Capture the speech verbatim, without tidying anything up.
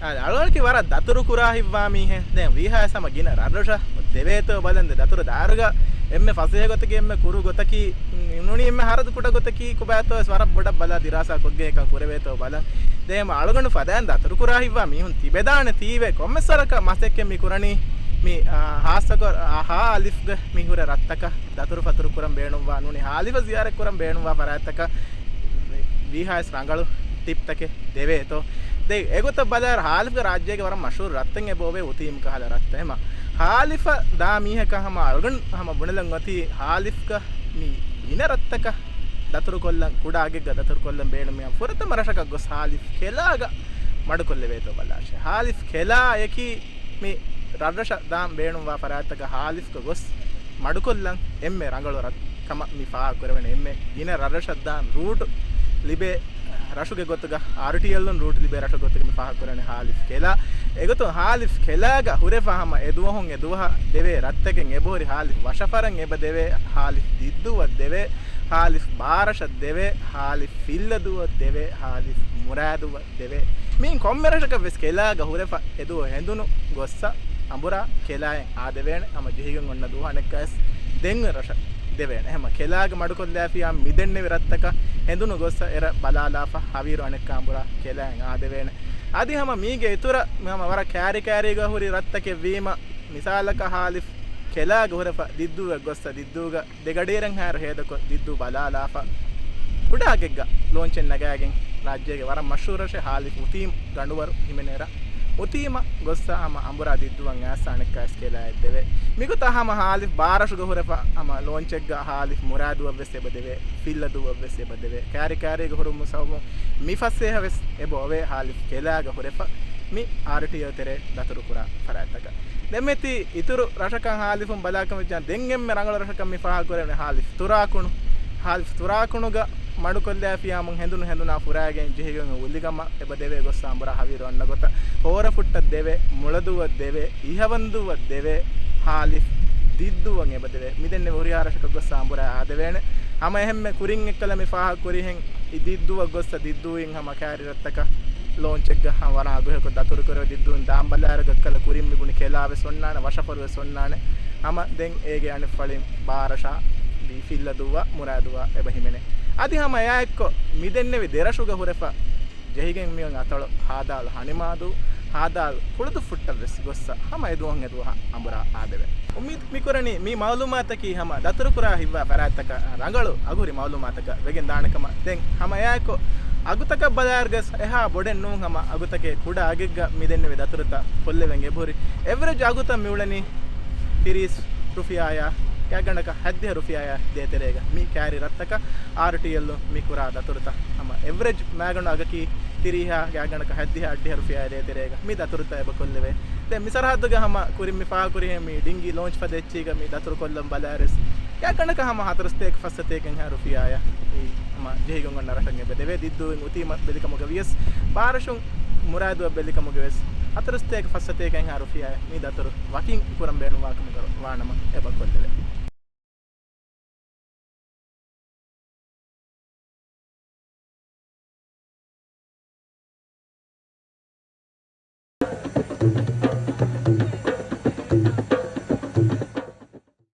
އަޅުގަނޑަކީ ވަރަށް ދަތުރު ކުރާ ހިތްވާ މީހެއް. ދެން ވީހާވެސް ހަމަ ގިނަ ރަށްރަށަށް ދެވޭތޯ ބަލަން. ދެ ދަތުރު ދާއިރުގަ އެންމެ ފަސޭހަ ގޮތަކީ، އެންމެ ކުރު ގޮތަކީ، ނޫނީ އެންމެ ހަރަދު ކުޑަ ގޮތަކީ ކޮބާތޯ ވެސް ވަރަށް ބޮޑަށް ބަލާ ދިރާސާ ކޮށްގެން އެކަން ކުރެވޭތޯ ބަލަން. ދެން އަޅުގަނޑު ފަދައިން ދަތުރު ކުރާ ހިތްވާ މީހުން ތިބެދާނެ ތީވެ ކޮންމެސް ވަރަކަށް މަސައްކަތް މި ކުރަނީ މި، އާ، ހާއްސަކޮށް، އާ، ހާ އަލިފްގެ މި ހުރެ ރަށްތަކަށް ދަތުރު ފަތުރު ކުރަން ބޭނުންވާ، ނޫނީ ހާ އަލިފަށް ޒިޔާރަތް ކުރަން ބޭނުންވާ ފަރާތްތަކަށް ވީހާވެސް ރަނގަޅު ޓިޕްތަކެއް ދެވޭތޯ. ދެން އެގޮތަށް ބަލާއިރު ހާ އަލިފްގެ ރާއްޖޭގެ ވަރަށް މަޝްހޫރު ރަށްތައް އެބަ އޮވޭ އުތީމް ކަހަލަ ރަށްތައް. އެމަ ހާ އަލިފަށް ދާ މީހަކަށް ހަމަ އަޅުގަނޑު ހަމަ ބުނެލަން އޮތީ ހާ އަލިފްގަ މި ގިނަ ރަށްތަކަށް ދަތުރުކޮށްލަން، ކުޑަ އަގެއްގަ ދަތުރުކޮށްލަން ބޭނުމިއްޔާ ފުރަތަމަ ރަށަކަށް ގޮސް ހާ އަލިފް ކެލާގަ މަޑުކޮށްލެވޭތޯ ބަލާށޭ. ހާ އަލިފް ކެލާއަކީ މި ރަށްރަށަށް ދާން ބޭނުންވާ ފަރާތްތަކަށް ހާ އަލިފްގަ ގޮސް މަޑުކޮށްލަން އެންމެ ރަނގަޅު ރަށް ކަމަށް މި ފާހަގަކުރެވޭނެ. އެންމެ ގިނަ ރަށްރަށަށް ދާން ރޫޓު ލިބޭ ރަށުގެ ގޮތުގަ، އާރްޓީއެލް ރޫޓް ލިބޭ ރަށުގެ ގޮތުގަ މި ފާހަގަކުރެވޭނެ ހާ އަލިފް ކެލާ. އެގޮތުން ހާ އަލިފް ކެލާގަ ހުރެފަ ހަމަ އެ ދުވަހުން އެ ދުވަހަށް ދެވޭ ރަށްތަކެއް އެބަހުރި ހާ އަލިފް ވަށަފަރަށް އެބަ ދެވޭ، ހާ އަލިފް ދިއްދޫއަށް ދެވޭ، ހާ އަލިފް ބާރަށަށް ދެވޭ، ހާ އަލިފް ފިއްލަދޫއަށް ދެވޭ، ހާ އަލިފް މުރާދޫއަށް ދެވޭ. މިއިން ކޮންމެ ރަށަކަށް ވެސް ކެލާގަ ހުރެފަ އެދުވަހު ހެނދުނު ގޮއްސަ އަނބުރާ ކެލާއެއް އާދެވޭނެ. ހަމަ ޖެހިގެން އޮންނަ ދުވަހު އަނެއްކާވެސް ދެން ރަށަށް ދެވޭނެ. ހަމަ ކެލާގަ މަޑުކޮށްލާފިޔާ މިދެންނެވި ރަށްތަކަށް ހެނދުނު ގޮއްސަ އެރަށް ބަލާލާފަ ހަވީރު އަނެއްކާ އަނބުރާ ކެލާއެއް އާދެވޭނެ. އަދި ހަމަ މީގެ އިތުރަށް މި ހަމަ ވަރަށް ކާރި ކާރީގަ ހުރި ރަށްތަކެއް ވީމަ، މިސާލަކަށް ހާ އަލިފް ކެލާގަ ހުރެފަ ދިއްދޫއަށް ގޮއްސަ ދިއްދޫގަ ދެގަޑިއެރެން ހާއިރު ހޭދަކޮށް ދިއްދޫ ބަލާލާފަ، ކުޑަ އަގެއްގަ ލޯންޗެއް ނަގާގެން ރާއްޖޭގެ ވަރަށް މަޝްހޫރު ރަށެއް ހާ އަލިފް އުތީމް ގަނޑުވަރު ހިމެނޭ ރަށް. އުތީމަ ގޮއްސަ ހަމަ އަނބުރާ ދިއްދޫއަށް އައިސް އަނެއްކާވެސް ކެލާއެއް ދެވޭ. މިގޮތަށް ހަމަ ހާ އަލިފް ބާރަށުގަ ހުރެފަ ހަމަ ލޯންޗެއްގަ ހާ އަލިފް މުރާދޫއަށްވެސް އެބަ ދެވޭ، ފިއްލަދޫއަށްވެސް އެބަ ދެވޭ. ކާރި ކާރީގަ ހުރުމު ސަބަބުން މި ފަސޭހަވެސް އެބަ އޮވޭ ހާ އަލިފް ކެލާގަ ހުރެފަ މި އާރްޓީއެލް ތެރޭ ދަތުރުކުރާ ފަރާތްތަކަށް. ދެންމެތި އިތުރު ރަށަކަށް ހާލިފުން ބަލާކަމަށް ޖާ، ދެން އެންމެ ރަނގަޅު ރަށަކަށް މި ފާހަގަކުރެވެނީ ހާލިފް ތުރާކުނު. ހާލިފް ތުރާކުނުގަ މަޑުކޮށްލާފިޔާމުން ހެނދުނު ހެނދުނާ ފުރާގެން ޖެހިގެން އުލިގަމަށް އެބަ ދެވޭ ގޮއްސަ އަނބުރާ ހަވީރު އަންނަ ގޮތަށް ހޯރަފުއްޓަށް ދެވޭ، މުޅަދޫއަށް ދެވޭ، އިހަވަންދޫއަށް ދެވޭ، ހާލިފް ދިއްދޫއަށް އެބަ ދެވޭ. މިދެންނެވި ހުރިހާ ރަށަކަށް ގޮއްސަ އަނބުރާ އާދެވޭނެ. ހަމަ އެހެންމެ ކުރިން އެއްކަލަ މި ފާހަގަ ކުރިހެން އި ދިއްދޫއަށް ގޮއްސަ ދިއްދޫއިން ހަމަ ކާރި ރަށްތަކަށް ލޯންޗެއްގަ ހަމަ ވަރަށް އަގުހެކޮށް ދަތުރު ކުރެވޭ ދިއްދޫން ދާން ބަލާއިރު އެއްކަލަ ކުރިން މި ބުނި ކެލާ ވެސް އޮންނާނެ، ވަށަފަރު ވެސް އޮންނާނެ. ހަމަ ދެން އޭގެ އަނެއް ފަޅިން ބާރަށާ، ދީ ފިއްލަދޫއާ، މުރާދޫއާ އެބަ ހިމެނޭ. އަދި ހަމަ އެއާއެއްކޮށް މިދެންނެވި ދެރަށުގަ ހުރެފަ ޖެހިގެން މިއޮތް އަތޮޅު ހާދާލު ހަނިމާދޫ، ހާދާލު ކުޅުދުއްފުއްޓަށް ވެސް ގޮއްސަ ހަމަ އެދުވަހުން އެދުވަހަށް އަނބުރާ އާދެވޭ. އުއްމީދު މިކުރަނީ މި މައުލޫމާތަކީ ހަމަ ދަތުރުކުރާ ހިތްވާ ފަރާތްތަކަށް ރަނގަޅު އަގުހުރި މައުލޫމާތަކަށް ވެގެން ދާނެ ކަމަށް. ދެން ހަމަ އެއާއެކު އަގުތަކަށް ބަލާއިރުގަސް އެހާ ބޮޑެއް ނޫން ހަމަ އަގުތަކެއް ކުޑަ އަގެއްގަ މިދެންނެވި ދަތުރުތައް ކޮށްލެވެން އެބަހުރި. އެވްރެޖް އަގުތައް މިއުޅެނީ ތިރީސް ރުފިޔާޔާ ގާތްގަނޑަކަށް ހަތްދިހަ ރުފިޔާޔާ ދޭތެރޭގަ. މި ކާރި ރަށްތަކަށް އާރްޓީއެލް މި ކުރާ ދަތުރުތައް ހަމަ އެވްރެޖް މާގަނޑު އަގަކީ ތިރީހާ ގާތްގަނޑަކަށް ހަތްދިހަ އަށްޑިހަ ރުފިޔާ ދޭތެރޭގަ މި ދަތުރުތައް އެބަ ކޮށްލެވޭ. ދެން މި ސަރަހައްދުގަ ހަމަ ކުރިން މި ފާހަގަކުރިހެން މި ޑިންގީ ލޯންޗް ފަދަ އެއްޗީގަ މި ދަތުރު ކޮށްލަން ބަލާއިރުވެސް ގާތްގަނޑަކަށް ހަމަ ހަތަރުސަތޭކަ ފަސްސަތޭކަ އެހާ ރުފިޔާޔާ މި ހަމަ ޖެހިގެން އޮންނަ ރަށަށް އެބަ ދެވޭ. ދިއްދޫއިން އުތީމަ ބެލިކަމުގަ ވިޔަސް ބާރަށުން މުރާދޫއަށް ބެލިކަމުގަ ވެސް ހަތަރުސަތޭކަ ފަސްސަތޭކަ އެހާ ރުފިޔާޔާ މި ދަތުރު ވަކިން ކުރަން ބޭނުންވާ ކަމުގަ ވާނަމަ އެބަ ކޮށްލެވޭ.